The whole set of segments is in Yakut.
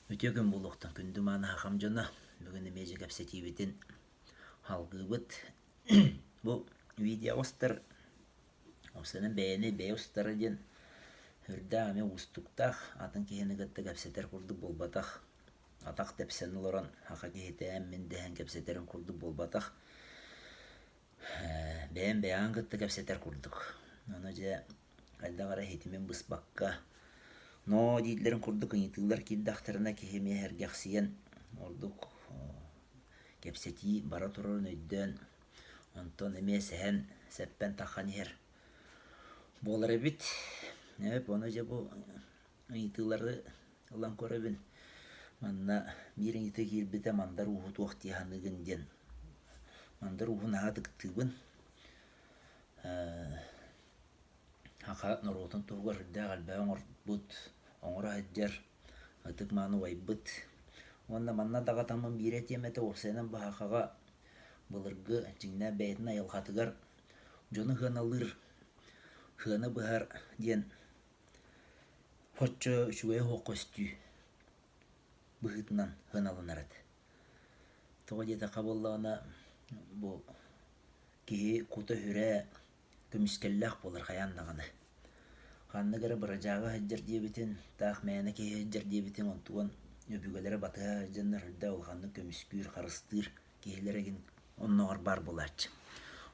Үтүө күн буолуохтун, күндү мааны хахам дьоно. Бүгүн эмиэ дьэ кэпсэтиибитин салгыыбыт. Бу видео устар, уопсайынан бэйэни бэйэ устара диэн сүрдээх эмиэ уустуктаах, атын киһини кытта кэпсэтэр курдук буолбатах. Атах тэпсэн олорон саха киһитэ эн-мин дэһэн кэпсэтэрин курдук буолбатах. Бэйэм бэйэҕин кытта кэпсэтэр курдук. Ону дьэ хайдах эрэ ситимин быспакка ноо дииллэрин курдук ыйытыылар киирдэхтэринэ киһи эмиэ сэргэхсийэн ордук кэпсэтии бара турарын өйдөөн онтон эмиэ сэһэн сэппэн таххан иһэр буолар эбит. Эп ону дьэ бу ыйытыылары ылан көрөбүн. Манна биир ыйытыы киирбитэ Мандар Ууһу туох дии саныыгын диэн. Мандар Ууһу наһаа ытыктыыбын. Саха норуотун туһугар сүрдээх элбэҕи оҥорбут, оҥоро сылдьар ытык-мааны убайбыт. Уонна манна даҕатаммын биир этиэм этэ, уопсайынан Баһахаҕа былыргы дьиҥнээх бэйэтин айылҕатыгар дьону сыаналыыр, сыана быһар диэн соччо үчүгэйэ суох көстүү быһыытынан сыаналанар этэ. Тоҕо диэтэххэ буоллаҕына, бу киһи кута-сүрэ көмүскэллээх буолар хайаан даҕаны. Ханнык эрэ бырадьааҕы сылдьар диэбитин, таах мээнэ киһи сылдьар диэбитин онтугун өбүгэлэрэ батыһа сылдьаннар үрдэ улаханнык көмүскүүр, харыстыыр киһилэрэ игин оннооҕор баар буолааччы.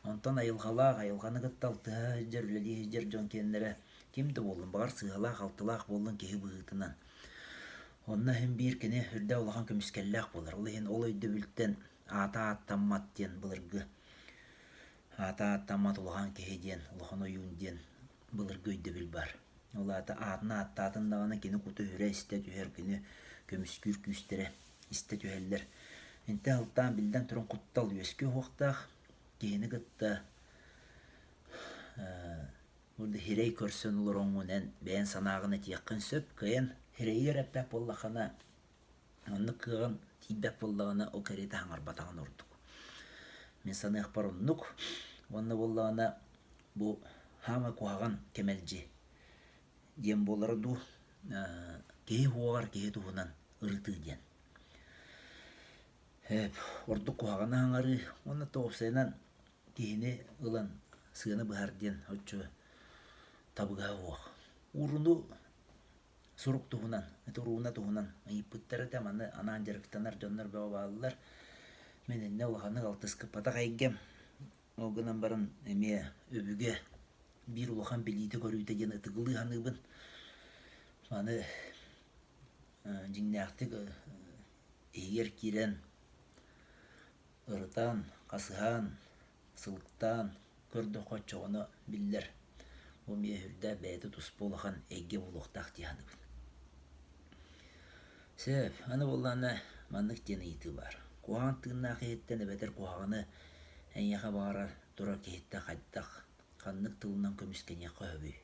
Онтон айылҕалаах, айылҕаны кытта алтыһа сылдьар, үлэлии сылдьар дьон киэннэрэ ким да буоллун, баҕар сыыһалаах-алтылаах буоллун киһи быһыытынан. Онно иһин биир кини үрдэ улахан көмүскэллээх буолар. Ол иһин ол өйдөбүлтэн аата ааттаммат диэн былыргы Аата ааттаммат улахан киһи диэн, улахан ойуун диэн былыргы өйдөбүл баар. Ол аата аатын ааттаатын даҕаны кини кута-сүрэ истэ түһэр, кини көмүскүүр күүстэрэ истэ түһэллэр. Интэ алтаан биллэн туран куттал үөскүө уһуохтаах киһини кытта һирэй көрсөн олороҥҥун эн бэйэн санааҕын этиэххин сөп, кыайан һирэйигэр эппэт буоллаххына Оннук кыаҕын тиийбэт буоллаҕына, ол кэриэтэ хаҥарбатаҕын ордук. Мин саныахпар оннук. Уонна буоллаҕына бу хаамай куһаҕан кэмэлдьи диэн буолара дуу, киһи уоҕар киһи туһунан ырытыы диэн. Ордук куһаҕаны хаҥарыы уонна тоҕусайынан киһини ылан сыана быһар диэн оччо табыгаһа суох. Ууруну Сурук туһунан, ити урууна туһунан ыйыппыттар этэ, маны анаан дьарыктанар дьоннор бөҕө бааллар. Мин иннэ улаханнык алтыскыппатах эйгэм. Ол гынан баран эмиэ өбүгэ биир улахан билиитэ-көрүүтэ диэн ытыгылыы саныыбын. Маны дьиҥнээхтик иһигэр киирэн ырытан, хасыһан, сылыктаан көрдөххө оччоҕуна биллэр, бу эмиэ сүрдээх бэйэтэ туспа улахан эйгэ буолуохтаах дии саныыбын. Сөп, аны буоллаҕына маннык диэн ыйытыы баар. Куһаҕан тыыннаах киһиттэн эбэтэр куһаҕаны эйиэхэ баҕарар турар киһиттэн хайдах, ханнык тылынан көмүскэниэххэ сөбүй?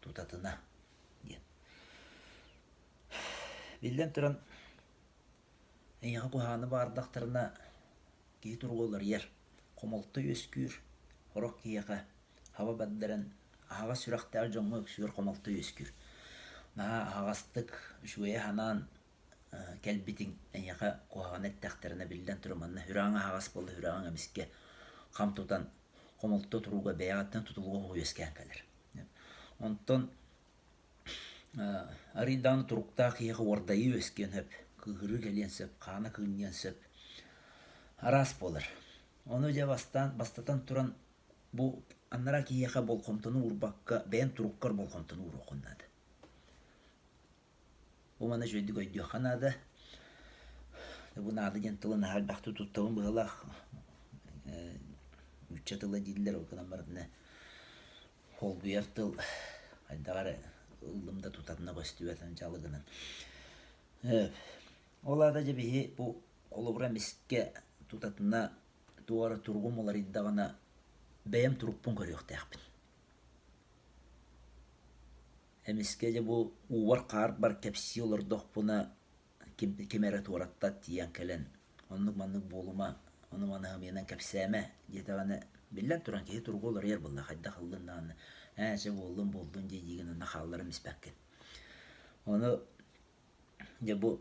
Тутатына диэн. Биллэн туран, эйиэхэ куһаҕаны баҕардахтарына киһи туруга уларыйар, хомолто үөскүүр, сорох киһиэхэ хаба бэрдэрэн аһаҕас сүрэхтээх дьоҥҥо үксүгэр хомолто үөскүүр. Наһаа аһаҕастык, үчүгэйи санаан кэлбитиҥ эйиэхэ куһаҕаны эттэхтэринэ биллэн турар манна сүрэҕиҥ аһаҕас буолла сүрэҕиҥ эмискэ хам тутан хомолто туруга бэйэҕиттэн тутулуга суох үөскээн кэлэр. Онтон Арыый даҕаны туруктаах киһиэхэ уордайыы үөскүөн сөп, кыыһырыы кэлиэн сөп, хаана кыынньыан сөп. Араас буолар. Ону дьэ бастаан, бастатан туран бу анараа киһиэхэ болҕомтону уурбакка, бэйэҥ туруккар болҕомтону ууруоххун наада. Бу маны үчүгэйдик өйдүөххэ наада. Бу наада диэн тылы наһаа элбэхтик туттабын быһыылаах. Нуучча тыла дииллэр, ол гынан баран Холбуйар тыл хайдах эрэ ыллым да тутатына көстүбэт дьалыгынан. Ол аата дьэ биһи бу холобура эмискэ тутатына туох эрэ туругум уларыйдаҕына бэйэм турукпун көрүөхтээхпин. Эмискэ дьэ бу уубар-хаарбар кэпсии олордохпуна ким, ким эрэ туораттан тиийэн кэлэн оннук-маннык буолума, ону-маны сымыйанан кэпсээмэ диэтэҕинэ, биллэн туран киһи туруга уларыйар буолла, хайдах ыллын даҕаны, ээ чэ буоллун буоллун дии диигин онно хаалларан испэккин. Ону Дьэ бу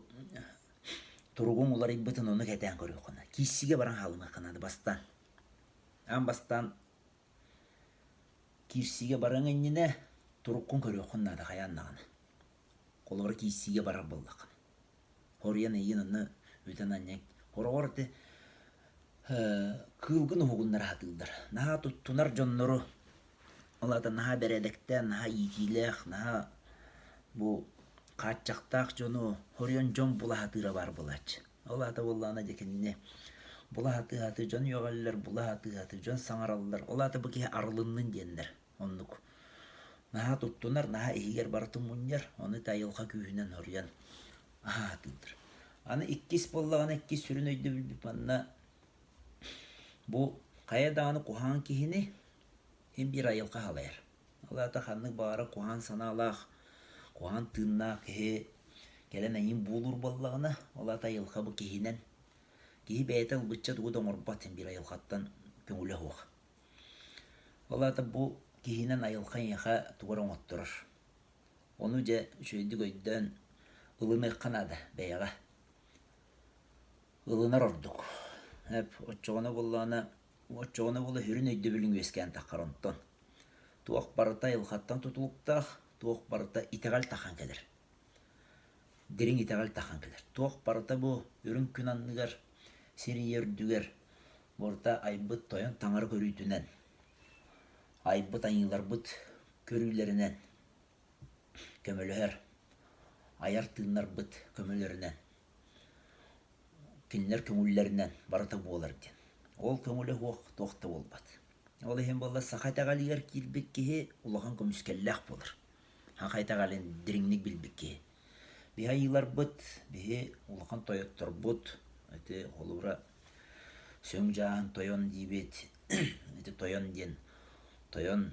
туругуҥ уларыйбытын ону кэтээн көрүөххэ наада. Киирсиигэ баран хаалымыахха наада бастаан. Аан бастаан киирсиигэ барыаҥ иннинэ туруккун көрүөххүн наада хайаан даҕаны. Холобура киирсиигэ барар буоллаххына. Хоруйан эйигин онно үтэн анньан хороҕор ити кыылгын уһугуннара сатыыллар. Наһаа туттунар дьоннору ол аата наһаа бэрээдэктээн, наһаа иитиилээх, наһаа бу хааччахтаах дьону хоруйан дьон була сатыыра баар буолааччы. Ол аата буоллаҕына дьэ кинини була сатыы-сатыы дьон үөҕэллэр, була сатыы-сатыы дьон саҥараллар. Ол аата бу киһи арылыннын диэннэр оннук. Наһаа туттунар, наһаа иһигэр барытын мунньар, ону ити айылҕа күүһүнэн хоруйан аһаатыыллар. Аны иккис буоллаҕына, иккис сүрүн өйдөбүлбүт манна бу хайа даҕаны куһаҕан киһини син биир айылҕа халайар. Ол аата ханнык баҕарар куһаҕан санаалаах, куһаҕан тыыннаах киһи кэлэн эйигин буулуур буоллаҕына, ол аата айылҕа бу киһинэн киһи бэйэтэ ылбычча тугу да оҥорбот син биир айылҕаттан көҥүлэ суох. Ол аата бу киһинэн айылҕа эйиэхэ тугу эрэ оҥотторор. Ону дьэ үчүгэйдик өйдөөн ылыныахха наада бэйэҕэ. Ылынар ордук. Эп оччоҕуна буоллаҕына оччоҕуна буола сүрүн өйдөбүлүҥ үөскээн таххар онтон. Туох барыта айылҕаттан тутулуктаах, туох барыта итэҕэл тахан кэлэр. Дириҥ итэҕэл тахан кэлэр. Туох барыта бу үрүҥ күн анныгар, сир ийэ үрдүгэр барыта айбыт тойон таҥара көрүүтүнэн, айбыт айыыларбыт көрүүлэринэн көмөлөһөр, айар тыыннарбыт көмөлөрүнэн, кинилэр көҥүллэринэн барыта буолар диэн. Ол көҥүлэ суох туох да буолбат. Ол иһин буолла саха итэҕэлигэр киирбит киһи улахан көмүскэллээх буолар. Саха итэҕэлин дириҥник билбит киһи. Биһи айыыларбыт, биһи улахан тойотторбут, ити холобура Сөҥ Дьааһын тойон диибит, ити тойон диэн тойон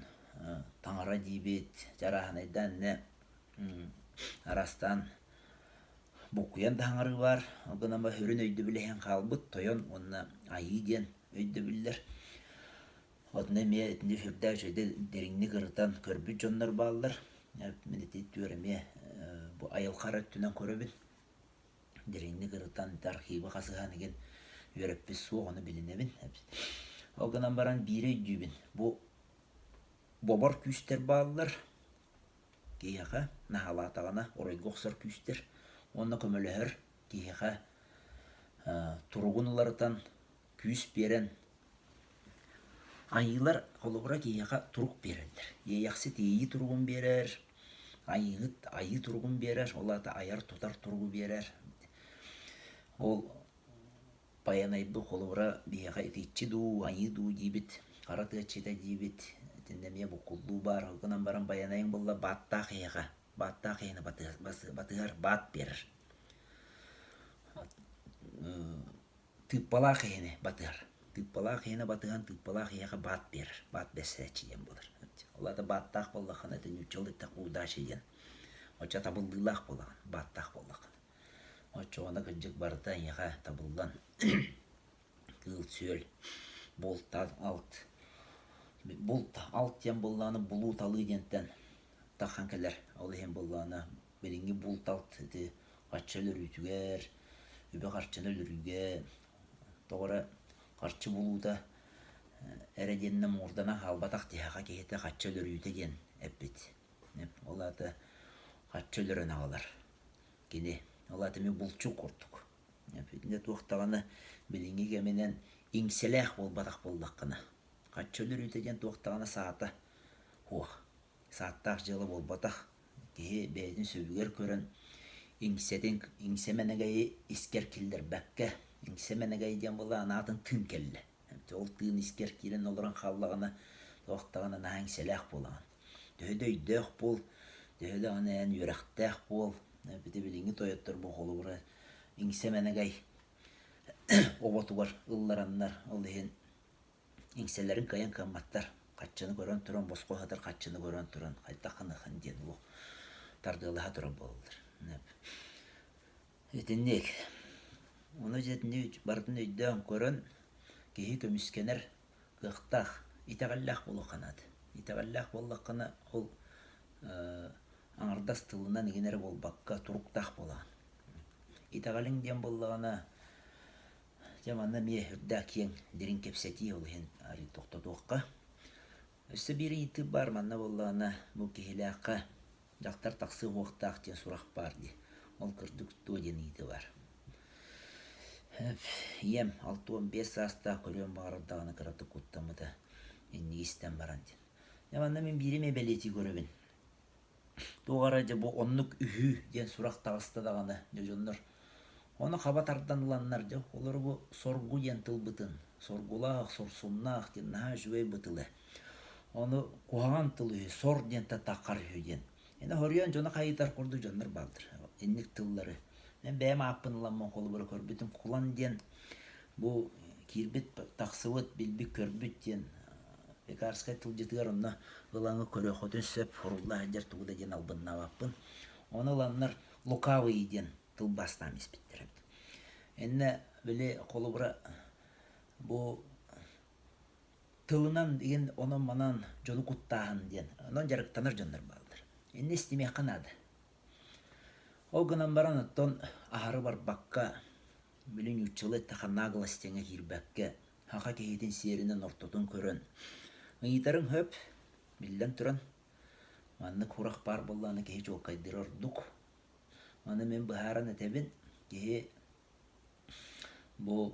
таҥара диибит, чарааһынайдаан иннэ араастаан буккуйан да хаҥарыы баар, ол гынан баран сүрүн өйдөбүл иһэн хаалбыт тойон уонна айыы диэн өйдөбүллэр. Онно эмиэ итини сүрдээх үчүгэйдик дириҥник ырытан көрбүт дьоннор бааллар. Мин ити түөр эмиэ бу айылҕа эрэ өттүнэн көрөбүн. Дириҥник ырытан архивы хасыһан игин үөрэппит суох, ону билинэбин. Ол гынан баран биири өйдүүбүн. Бу бобор күүстэр бааллар. Киһиэхэ наһаалаатаҕына оройго охсор күүстэр уонна көмөлөһөр киһиэхэ туругун уларытан, күүс биэрэн Айыылар холобура киһиэхэ турук биэрэллэр. Иэйэхсит иэйии туругун биэрэр, айыыһыт айыы туругун биэрэр, ол аата айар-тутар туругу биэрэр. Ол Байанайбыт холобура биһиэхэ итиччи дуу, айыы дуу диибит, хара тыаччыта диибит, итиннэ эмиэ буккуллуу баар. Ол гынан баран Байанайыҥ буолла бааттаах киһиэхэ, бааттаах киһини батыһар, баат биэрэр. Тыыппалаах киһини батыһар. Тыыппалаах киһини батыһан, тыыппалаах киһиэхэ баат биэрэр. Баат бэссээччи диэн буолар. Ол аата бааттаах буоллаххына, ити нууччалыы эттэххэ удача диэн. Оччо табыллыылаах буолаҕын, бааттаах буоллаххына. Оччоҕуна кырдьык барыта эйиэхэ табыллан кыыл-сүөл, булт алт булт алт диэн буоллаҕына булуу-талыы диэнтэн таххан кэлэр. Ол иһин буоллаҕына билиҥҥи булт-алт ити харчы өлөрүүтүгэр, үбү-харчыны өлөрүүгэ тоҕо эрэ харчы булуута эрэ диэннэ муҥурданан хаалбатах тиһэҕэ киһитэ харчы өлөрүүтэ диэн эппит. Ол аата харчы өлөрөн аҕалар. Кини, ол аата эмиэ булчут курдук. Итиннэ туох даҕаны билиҥҥи кэминэн иҥсэлээх буолбатах буоллаххына, харчы өлөрүүтэ диэн туох даҕаны саата суох. Сааттаах дьыала буолбатах. Киһи бэйэтин сөбүгэр көрөн иҥсэтин, иҥсэ мэнэгэйи искэр киллэрбэккэ, иҥсэ мэнэгэй диэн буолла анаатын тыын кэллэ. Ол тыын искэр киирэн олорон хааллаҕына, туох даҕаны наһаа иҥсэлээх буолаҕын. Төһө да өйдөөх буол, төһө даҕаны эн үөрэхтээх буол, ити билиҥҥи тойоттор бу холобура иҥсэ мэнэгэй оботугар ыллараннар, ол иһин иҥсэлэрин кыайан кыамматтар. Хаччыны көрөн туран, босхо сытар хаччыны көрөн туран, хайдах гыныаххын диэн олох тардыалаһа турар буолаллар. Итинник. Ону дьэ итини барытын өйдөөн көрөн, киһи көмүскэнэр кыахтаах, итэҕэллээх буолуохха наада. Итэҕэллээх буоллаххына, ол аҥардас тылынан игин эрэ буолбакка, туруктаах буолаҕын. Итэҕэлиҥ диэн буоллаҕына, дьэ манна эмиэ үрдээх киэҥ дириҥ кэпсэтии ол иһин арыый тохтотуохха. Өссө биир ыйытыы баар манна буоллаҕына бу киһилээххэ дьахтар тахсыа уохтаах диэн сурах баар дии. Ол кырдьык дуо диэн ыйытыы баар. Ийэм 65 саастаах көрүөн баҕарар даҕаны кыратык куттаммыта инники истэн баран диэн. Дьэ манна мин биири эмэ бэлиэтии көрөбүн. Туох эрэ дьэ бу оннук үһү диэн сурах таҕыста даҕаны дьэ дьоннор ону хаба тардан ыланнар дьэ олору бу соргу диэн тылбытын соргулаах, сорсуннаах диэн наһаа үчүгэй бу тылы. Ону куһаҕан тыл үһү, сор диэн таххар үһү диэн. Ини хоруйан дьону хайытар курдук дьоннор бааллар. Инник тыллары. Мен бэйэм ааппын ыламмын холобура көрбүтүм кулан диэн бу киирбит, тахсыбыт, билбит-көрбүт диэн Пекарскай тылдьытыгар онно ылаҥы көрүөххүтүн сөп, сурулла сылдьар тугу да диэн албыннаабаппын. Ону ыланнар лукавый диэн тылбаастаан испиттэр эбит. Иннэ били холобура бу тылынан игин онон-манан дьону куттааһын диэн онон дьарыктанар дьоннор бааллар. Иннэ истимиэххэ наада. Ол гынан баран оттон аһары барбакка били нууччалыы эттэххэ наглость диэҥҥэ киирбэккэ саха киһитин сиэринэн ортотун көрөн ыйытарыҥ сөп, биллэн туран маннык сурах баар буоллаҕына киһи чуолкайдыыра ордук. Маны мин быһааран этэбин, киһи бу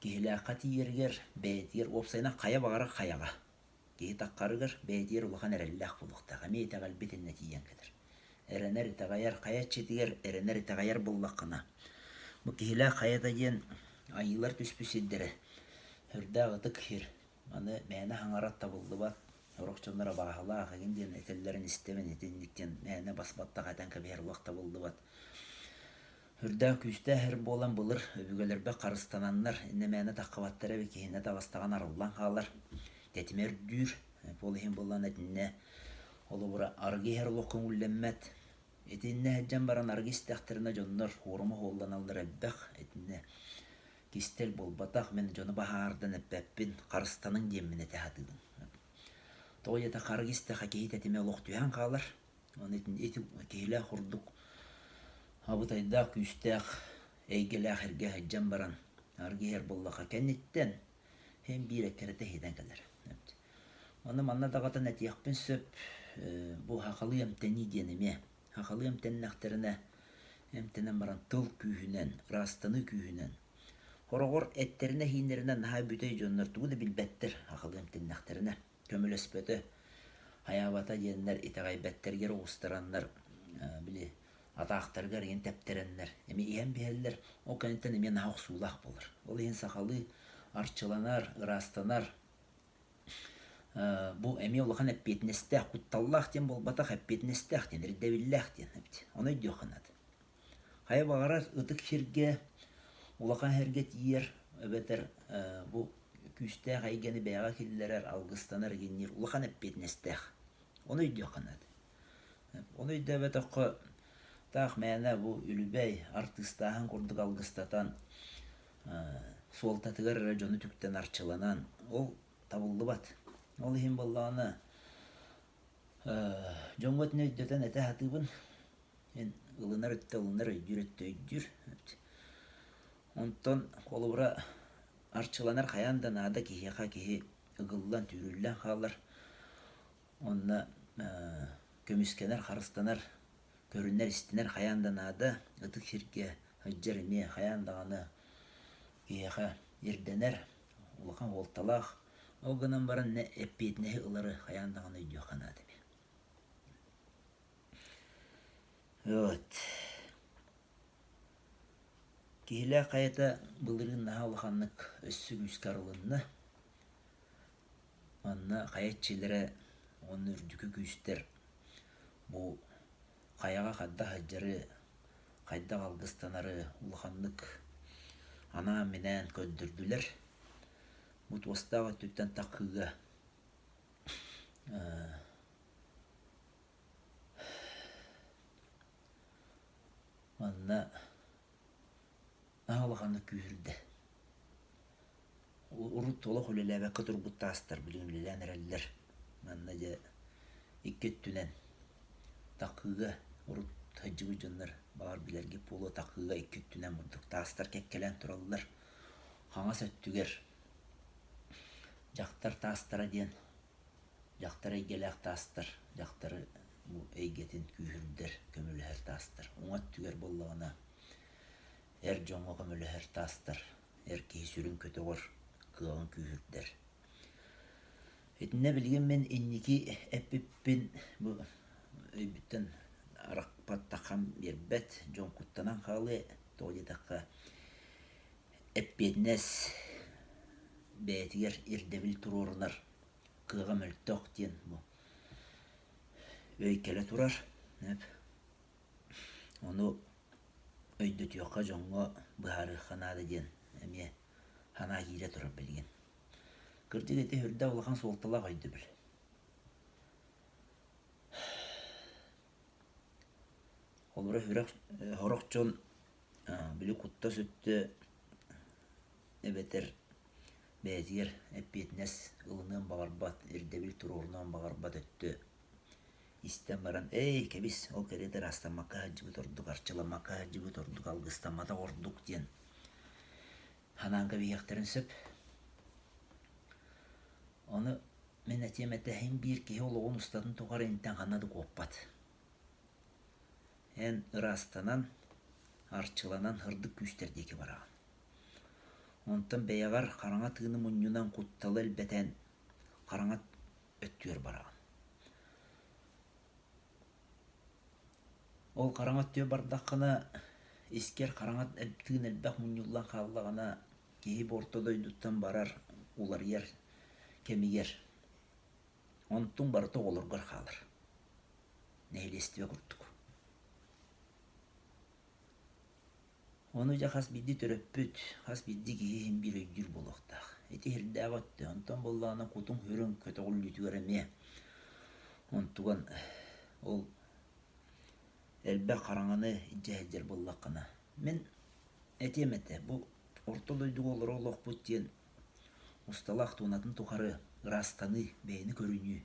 киһилээххэ тиийэригэр бэйэтигэр уопсайынан хайа баҕарар хайаҕа Киһи таххарыгар бэйэтигэр улахан эрэллээх буолуохтаах, эмиэ итэҕэлбит иннэ тиийэн кэлэр. Эрэнэр, итэҕэйэр, хайа иччитигэр эрэнэр, итэҕэйэр буоллаххына, бу киһилээх хайата диэн айыылар түспүт сирдэрэ сүрдээх ытык сир. Аны мээнэ хаҥарар табыллыбат, сорох дьоннор абааһылаах эҥин диэн этэллэрин истэбин, итинник диэн мээнэ бас-баттах этэн кэбиһэр олох табыллыбат. Үрдээх күүстээх эр буолан былыр өбүгэлэрбэр харыстананнар иннэ мээнэ таххыбаттар эбит киһинэ таҕыстаҕына арыллан хаалар, тэтимэ үрдүүр. Ол иһин буоллаҕына итиннэ холобура арыгы иһэр олох көҥүллэммэт. Итиннэ сылдьан баран арыгы истэхтэринэ дьоннор хуорума хуолланаллар элбэх. Итиннэ кистэл буолбатах, мин дьону баһаардан эппэппин, харыстаныҥ диэммин этэ сатыыбын. Тоҕо диэтэххэ арыгы истэххэ киһи тэтимэ олох түһэн хаалар. Аны ити киһилээх курдук абытайдаах күүстээх эйгэлээх эргэ сылдьан баран аргы иһэр буоллахха кэнниттэн син биир эккирэтэ иһитэн кэлэр. Ону манна даҕатан этиэхпин сөп бу сахалыы эмтэнии диэн эмиэ. Сахалыы эмтэннэхтэринэ эмтэнэн баран тыл күүһүнэн, ыраастаныы күүһүнэн хороҕор эттэринэ-иһииннэринэ наһаа бүтэй дьоннор тугу да билбэттэр сахалыы эмтэннэхтэринэ. көмөлөспөтө, хайаабата диэннэр итэҕэйбэттэригэр оҕустараннар били атаахтарыгар игин тэптэрэннэр эмиэ иһэн биһэллэр, ол кэнниттэн эмиэ наһаа охсуулаах буолар. Ол иһин сахалыы арчыланар, ыраастанар бу эмиэ улахан эппиэтинэстээх, кутталлаах диэн буолбатах, эппиэтинэстээх диэн, ирдэбиллээх диэн эбит. Ону өйдүөххэ наада. Хайа баҕарар ытык сиргэ, улахан сиргэ тиийэр эбэтэр бу күүстээх эйгэни бэйэҕэ киллэрэр, алгыстанар игинниир улахан эппиэтинэстээх. Ону өйдүөххэ наада. Ону өйдөөбөтөххө таах мээнэ бу үлүбэй, артыыстааһын курдук алгыстатан суолтатыгар эрэ дьону түктэн арчыланан ол табыллыбат. Ол иһин буоллаҕына дьоҥҥо итини өйдөтөн этэ сатыыбын. Эн ылынар өттө ылынар, өйдүүр өттө өйдүүр. Онтон холобура арчыланар хайаан да наада киһиэхэ киһи ыгыллан, түүрүллэн хаалар. Онно көмүскэнэр, харыстанар, көрүнэр-истинэр хайаан да наада. Ытык сиргэ сылдьар эмиэ хайаан даҕаны киһиэхэ ирдэнэр, улахан суолталаах. Ол гынан баран эппиэтинэһи ылары хайаан даҕаны өйдүөххэ наада эбит. Вот. Киһилээх хайата былырыын наһаа улаханнык өссө күүскэ арылынна. Манна хайа иччилэрэ уонна үрдүкү күүстэр бу хайаҕа хайдах сылдьары, хайдах алгыстанары улаханнык анаан-минээн көрдөрдүлэр. Бу туостаах өттүттэн таххыыга Манна наһаа улаханнык күүһүрдэ. Урут олох үлэлээбэккэ турбут таастар билигин үлэлээн эрэллэр. Манна дьэ икки өттүнэн такыыга урут сылдьыбыт дьоннор. Баҕар билэргит буолуо такыыга икки өттүнэн бурдук таастар кэккэлээн тураллар. Хаҥас өттүгэр дьахтар таастара диэн дьахтар эйгэлээх таастар, дьахтары бу эйгэтин күүһүрдэр, көмөлөһөр таастар. Уҥа өттүгэр буоллаҕына эр дьоҥҥо көмөлөһөр таастар, эр киһи сүрүн көтөҕөр, кыаҕын күүһүрдэр. Итиннэ билигин мин инники эппиппин бу өйбүттэн арахпаттаххам биэрбэт, дьон куттанан хаалыа, тоҕо диэтэххэ эппиэтинэс бэйэтигэр ирдэбил туруорунар кыаҕа мөлтөх диэн бу өй кэлэ турар. Ону өйдөтүөххэ дьоҥҥо быһаарыахха наада диэн эмиэ санаа киирэ турар билигин. Кырдьык ити сүрдээх улахан суолталаах өйдөбүл. Холобура сүрэх сорох дьон били куттас өттө эбэтэр бэйэтигэр эппиэтинэс ылыныан баҕарбат, ирдэбил туруорунуон баҕарбат өттө истэн баран «Эй, кэбис, ол кэриэтэ ыраастаммакка сылдьыбыт ордук, арчыламмакка сылдьыбыт ордук, алгыстамматах ордук» диэн санаан кэбиһиэхтэрин сөп. Ону мин этиэм этэ иһин биир киһи олоҕун устатын тухары интэн ханна да куоппат. Эн ыраастанан, арчыланан сырдык күүстэр диэки бараҕын. Онтон бэйэҕэр хараҥа тыыны мунньунан кутталы элбэтэн хараҥа өттүгэр бараҕын. Ол хараҥа өттүгэр бардаххына, искэр хараҥа тыын элбэх мунньуллан хааллаҕына, киһи бу орто дойдуттан барар, уларыйар кэмигэр онтуҥ барыта оҕолоргор хаалар. Нэһилиэстибэ курдук. Ону дьэ хас биирдии төрөппүт, хас биирдии киһи иһин биир өйдүүр буолуохтаах. Ити иһирдээх өттө, онтон буоллаҕына кутуҥ-сүрүҥ көтөҕүллүүтүгэр эмиэ онтуган ол элбэх хараҥаны илдьэ сылдьар буоллаххына. Мин этиэм этэ, бу орто дойдуга олорор олохпут диэн усталаах туонатын тухары ыраастаныы, бэйэни көрүнүү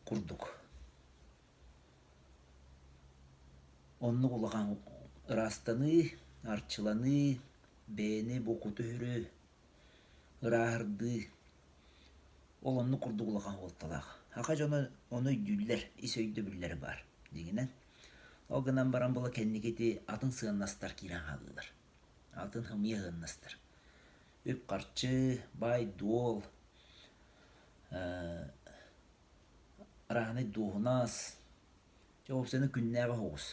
курдук. Оннук улахан ыраастаныы, арчыланыы, бэйэни бу куту-сүрү ырааһырдыы ол оннук курдук улахан суолталаах. Саха дьоно ону өйдүүллэр, ис өйдөбүллэрэ баар дьиҥинэн. Ол гынан баран була кэнники ити атын сыаннастар киирэн хааллылар. Атын хымыйа сыаннастар. Үп-харчы, баай-дуол, Арааһынай дуоһунас, дьэ уопсайынан күннээҕи оһоҕос.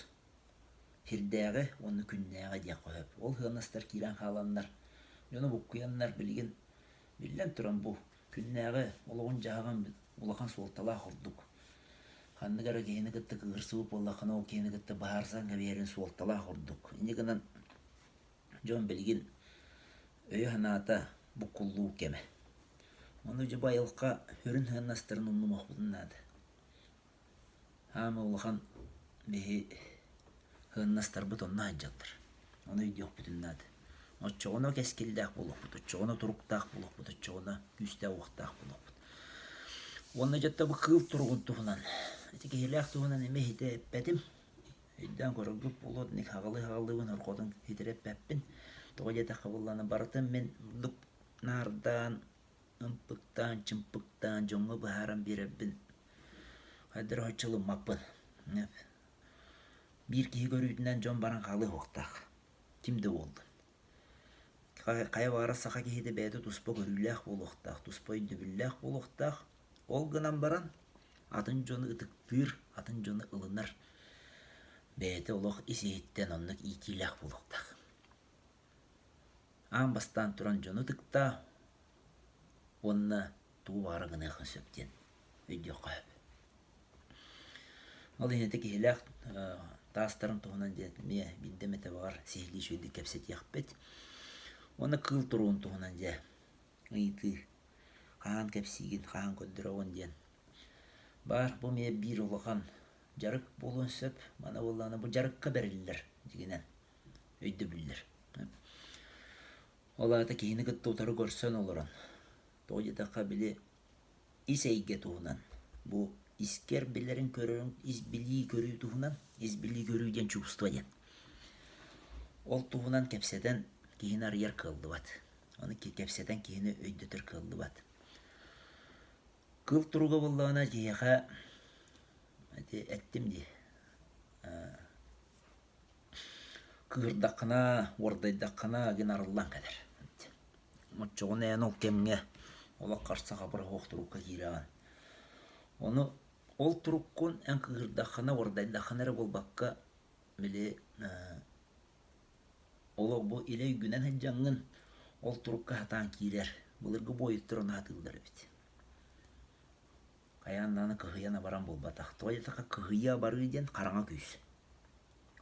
Сирдээҕи уонна күннээҕи диэххэ сөп. Ол сыаннастар киирэн хааланнар, дьону буккуйаннар билигин биллэн туран бу күннээҕи олоҕун-дьаһаҕын улахан суолталаах ордук. Ханнык эрэ киһини кытта кыыһырсыбыт буоллаххына, ол киһини кытта быһаарсан кэбиһэрин суолталаах ордук. Инньэ гынан Дьон билигин өйө-санаата буккуллуу кэмэ. Ону дьэ бу айылҕа сүрүн сыаннастарын умнумуохпутун наада. Хаама улахан биһи сыаннастарбыт онно сылдьаллар. Ону өйдүөхпүтүн наада. Оччоҕуна кэскиллээх буолуохпут, оччоҕуна туруктаах буолуохпут, оччоҕуна күүстээх-уохтаах буолуохпут. Уонна дьэ бу кыыл туругун туһунан, ити киһилээх туһунан эмиэ иһитэ эппэтим. Өйдөөн көрөргүт буолуо, итинник хаҕылыы-хаҕылыыбын орҕотун ситэрэ эппэппин. Тоҕо диэтэххэ буоллаҕына барытын мин ордук наардаан, ымпыктаан, чымпыктаан дьоҥҥо быһааран биэрэрбин хайдах эрэ соччо ылыммаппын. Биир киһи көрүүтүнэн дьон баран хаалыа суохтаах. Ким да буоллун. Хайа баҕарар саха киһитэ бэйэтэ туспа көрүүлээх буолуохтаах, туспа өйдөбүллээх буолуохтаах. Ол гынан баран атын дьону ытыктыыр, атын дьону ылынар бэйэтэ олох ис-иһиттэн оннук иитиилээх буолуохтаах. Аан бастаан туран дьону ытыктаа уонна тугу баҕарар гыныаххын сөп диэн өйдүөххэ сөп. Ол иһин ити киһилээх таастарын туһунан диэн эмиэ биирдэ эмэтэ баҕар сиһилии үчүгэйдик кэпсэтиэхпит. Уонна кыыл туругун туһунан дьэ ыйытыы хаһан кэпсиигин, хаһан көрдөрөҕүн диэн баар. Бу эмиэ биир улахан дьарык буолуон сөп. Маны буоллаҕына бу дьарыкка бэриллэр дьиҥинэн өйдөбүллэр. Ол аата киһини кытта утары көрсөн олорон, тоҕо диэтэххэ били ис эйгэ туһунан бу. Искэр билэрин көрөрүҥ ис билии көрүү туһунан, ис билии көрүү диэн чувство диэн. Ол туһунан кэпсэтэн киһини арыйар кыаллыбат. Ону кэпсэтэн киһини өйдөтөр кыаллыбат. Кыл туруга буоллаҕына киһиэхэ ити эттим дии кыырдаххына, уордайдаххына гин арыллан кэлэр. Оччоҕуна эн ол кэмҥэ олох харса хабыр оһох турукка киирэҕин. Ону ол туруккун эн кыырдаххына, уордайдаххына эрэ буолбакка, били олох бу илэ өйгүнэн сылдьаҥҥын ол турукка сатаан киирэр. Былыргы буойуттар ону сатыыллар эбит. Хайаан даҕаны кыһыйан абаран буолбатах. Тоҕо диэтэххэ кыһыйа абарыы диэн хараҥа күүс.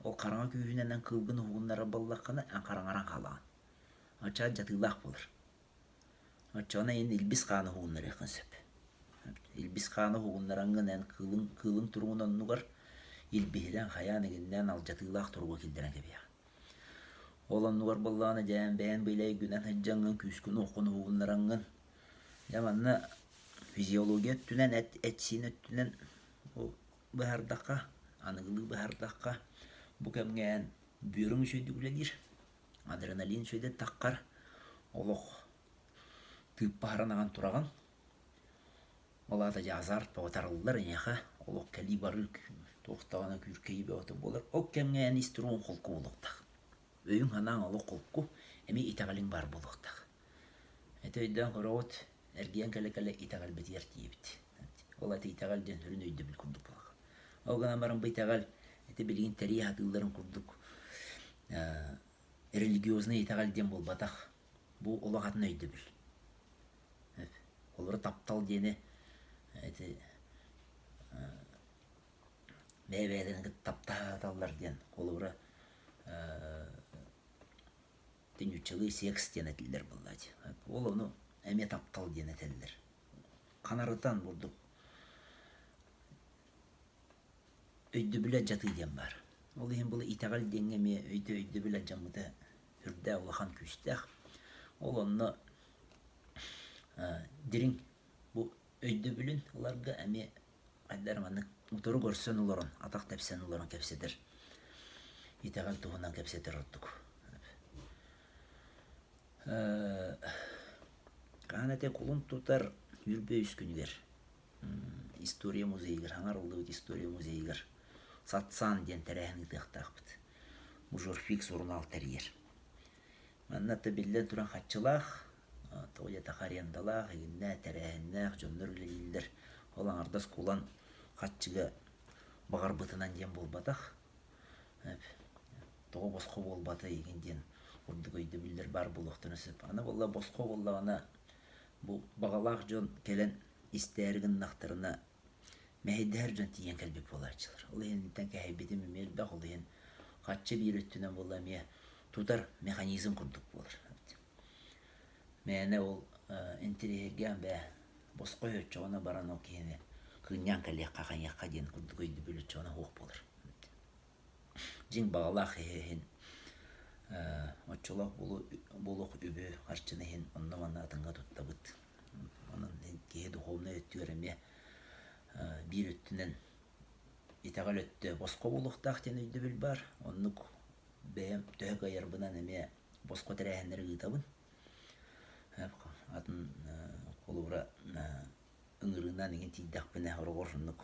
Ол хараҥа күүһүнэн эн кыылгын уһугуннарар буоллаххына, эн хараҥаран хаалаҕын. Оччоҕо дьатыылаах буолар. Оччоҕуна эн илбис хааны уһугуннарыаххын сөп. Илбис хааны уһугуннараҥҥын эн кыылыҥ, кыылыҥ туругун оннугар илбиһирэн, хайаан игиннээн алдьатыылаах туруга киллэрэн кэбиһэҕин. Ол оннугар буоллаҕына дьээн бэйэн быйыл өйгүнэн сылдьаҥҥын, күүскүн-уоххун уһугуннараҥҥын, дьэ манна физиология өттүнэн, эт, эт-сиин өттүнэн быһаардахха, аныгылыы быһаардахха, бу кэмҥэ эн бүөрүҥ үчүгэйдик үлэлиир, адреналин үчүгэйдик таххар, олох тыыппаһаран аҕан тураҕын. Ол аата дьэ азарт бөҕө тарыллар эйиэхэ, олох кэлии-барыы туох даҕаны күүркэйии бөҕөтө буолар. Ол кэмҥэ эн ис туругуҥ холку буолуохтаах. Өйүҥ-санааҥ олох холку, эмиэ итэҕэлиҥ баар буолуохтаах. Ити өйдөөн көрөҕүт, эргийэн кэлэ-кэлэ итэҕэлбитигэр тиийэбит. Ол ати итэҕэл диэн сүрүн өйдөбүл курдук буолар. Ол гынан баран бу итэҕэл ити билигин тэрийэ сатыылларын курдук религиознай итэҕэл диэн буолбатах. Бу олох атын өйдөбүл. Олору таптал диэни ити бэйэ-бэйэлэрин кытта таптаһаталлар диэн холобура нууччалыы секс диэн этиллэр буолла дии. Ол ону эмиэ таптал диэн этэллэр. Ханарытан бурдук өйдөбүлэ алдьатыы диэн баар. Ол иһин бұл итэҕэл диэҥҥэ эмиэ өйдө өйдөбүл алдьаммыта үрдээх улахан күүстээх. Ол онно дириҥ бу өйдөбүлүн ыларга эмиэ хайдах маннык утары көрсөн олорон, атах тэпсэн олорон кэпсэтэр, итэҕэл туһунан кэпсэтэр ордук. Хаһан этэ кулун тутар Үрбэ үс күнүгэр история музейыгар, хаҥарыллыбыт история музейыгар Сатсан диэн тэрээһин ыытыахтаахпыт. Мужорфик сурунаал тэрийэр. Манна да биллэн туран хаччылаах, тоҕо диэтэххэ арендалаах, игиннээх, тэрээһиннээх дьоннор үлэлииллэр. Ол аҥардас кулан хаччыга баҕарбытынан диэн буолбатах. Тоҕо босхо буолбата игин диэн курдук өйдөбүллэр баар буолуохтарын сөп. Аны буолла босхо буоллаҕына бу баҕалаах дьон кэлэн истээри гыннахтарына мэһэйдэһэр дьон тиийэн кэлбит буолааччылар. Ол иһинтэн кэһэйбитим эмиэ элбэх, ол иһин хаччы биир өттүнэн буолла эмиэ тутар механизм курдук буолар. Мээнэ ол интириэһиргээн бээ босхо оччоҕуна баран ол киһини кыынньаан кэлиэххэ хайыахха диэн курдук өйдөбүл оччоҕуна суох буолар. Дьиҥ баҕалаах киһи иһин оччолоох буолуох үбү харчыны иһин онно-манна атыҥҥа туттабыт. Онон киһи духовнай өттүгэр эмиэ биир өттүнэн итэҕэл өттө босхо буолуохтаах диэн өйдөбүл баар. Оннук бэйэм төһө кыайарбынан эмиэ босхо тэрээһиннэри ыытабын. Атын холобура ыҥырыынан иҥин тиийдэхпинэ хороҕор оннук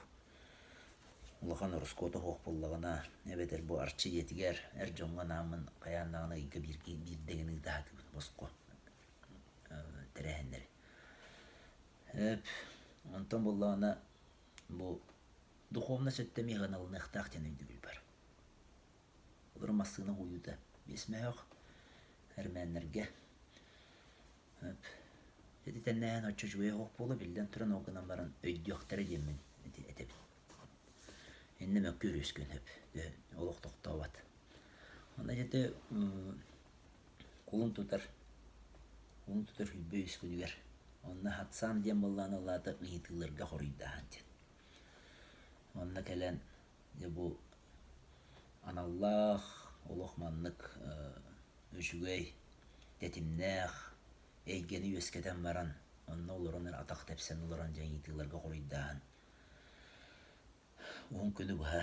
улахан ороскуота суох буоллаҕына эбэтэр бу Арчы дьиэтигэр эр дьоҥҥо анааммын хайаан даҕаны ыйга биирдэ гына ыыта сатыыбын босхо тэрээһиннэри. Эп онтон буоллаҕына бу духовность өттө эмиэ ыаналыныахтаах диэн өйдөбүл бар. Олору массыына угуйуута биэс мөһөөх эрмээннэргэ Ити тэннээһин оччо үчүгэй оһох буола биллэн туран ол гынан баран өйдүөхтэрэ диэммин этэбин. Иннэ мөккүөр үөскүөн сөп, олох тохтообот. Онно дьэ кулун тутар кулун тутар сүүрбэ үс күнүгэр онно Хатсан диэн буоллаҕына ол аата ыйытыыларга хоруйдааһын диэн. Онно кэлэн дьэ бу аналлаах олох маннык үчүгэй, тэтимнээх эйгэни үөскэтэн баран, онно олорон эрэ атах тэпсэн олорон дьэ ыйытыыларга хоруйдааһын. уһун күнү быһа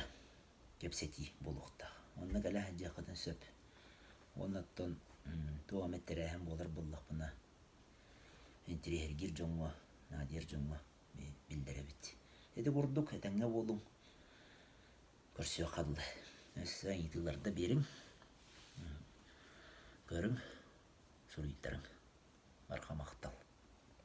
кэпсэтии буолуохтаах. Онно кэлэ сылдьыаххытын сөп. Уонна оттон туох эмэ тэрээһин буолар буоллахпына, интириэһиргиир дьоҥҥо, наадыйар дьоҥҥо биллэрэбит. Ити курдук этэҥҥэ буолуҥ, көрсүөххэ дылы. Өссө ыйытыыларда биэриҥ, көрүҥ, суруйтарыҥ. Барҕа махтал.